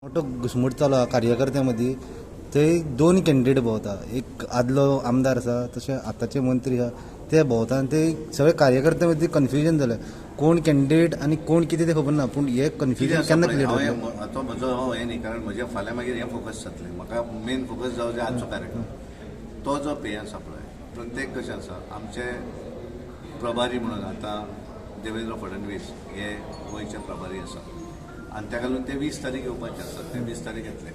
मोठो घुसमट चालू आहा कार्यकर्त्यां मदीं. थंय दोन कॅन्डिडेट भोंवता, एक आदलो आमदार आसा तशें आतांचे मंत्री आहा ते भोंवता आनी ते सगळे कार्यकर्त्यां मदीं कन्फ्युजन जालें, कोण कॅन्डिडेट आनी कोण कितें तें खबर ना. पूण हें कन्फ्युजन केन्ना क्लियर जातलें? तो म्हजो हो हें न्ही, कारण म्हजें फाल्यां मागीर हें फोकस जातलें. म्हाका मेन फोकस जावं जाय आजचो कार्यक्रम, तो जो पे आसा पळय प्रत्येक कशें आसा आमचे प्रभारी म्हणून आतां देवेंद्र फडणवीस हे गोंयचे प्रभारी आसा आनी ताका लागून ते 20 तारीख येवपाचे आसात, ते 20 तारीख येतले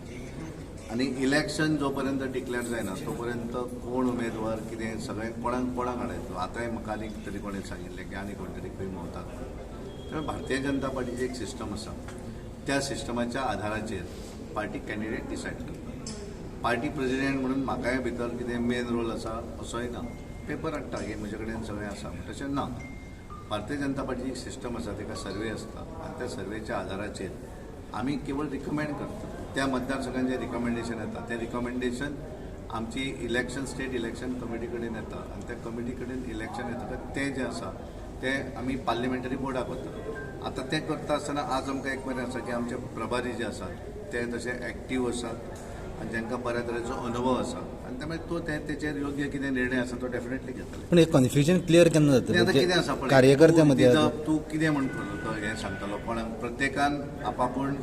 आनी इलेक्शन जो पर्यंत डिक्लेअर जायना तो पर्यंत कोण उमेदवार कितें सगळें कोणाक कोणाक हाडयतलो. आतांय म्हाका आनीक तरी कोणें सांगिल्लें की आनी कोण तरी खंय भोंवतात. त्यामुळे भारतीय जनता पार्टीची एक सिस्टम आसा, त्या सिस्टमाच्या आधाराचेर पार्टी कॅन्डिडेट डिसायड करता. पार्टी प्रेजिडेंट म्हणून म्हाकाय भितर कितें मेन रोल आसा असोय ना, पेपर हाडटा हे म्हजे कडेन सगळें आसा तशें ना. भारतीय जनता पार्टीची एक सिस्टम आसा, ताका सर्वे आसता आनी त्या सर्वेच्या आधाराचेर आमी केवळ रिकमेंड करता. त्या मतदारसंघान जें रिकमेंडेशन येता तें रिकमेंडेशन आमची इलेक्शन स्टेट इलेक्शन कमिटी कडेन येता आनी त्या कमिटी कडेन इलेक्शन येता तें जें आसा तें आमी पार्लिमेंटरी बोर्डाक वता. आतां तें करता आसतना आज आमकां एक बरें आसा की आमचे प्रभारी जे आसात ते तशे एक्टीव आसात आनी जांकां बऱ्या तरेचो अनुभव आसा आनी त्यामुळे तो तेचेर योग्य कितें निर्णय आसा तो डेफिनेटली घेतले. पूण हें कन्फ्युजन क्लियर केन्ना आतां कितें आसा जातलें कार्यकर्त्यां मदीं? तूं कितें म्हण तो हें सांगतलो कोणाक? प्रत्येकान आपापूण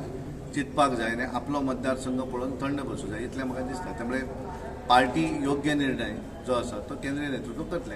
चिंतपाक जाय आनी आपलो मतदारसंघ पळोवन थंड बसूं जाय इतलें म्हाका दिसता. त्यामुळे पार्टी योग्य निर्णय जो आसा तो केंद्रीय नेतृत्व करतलें.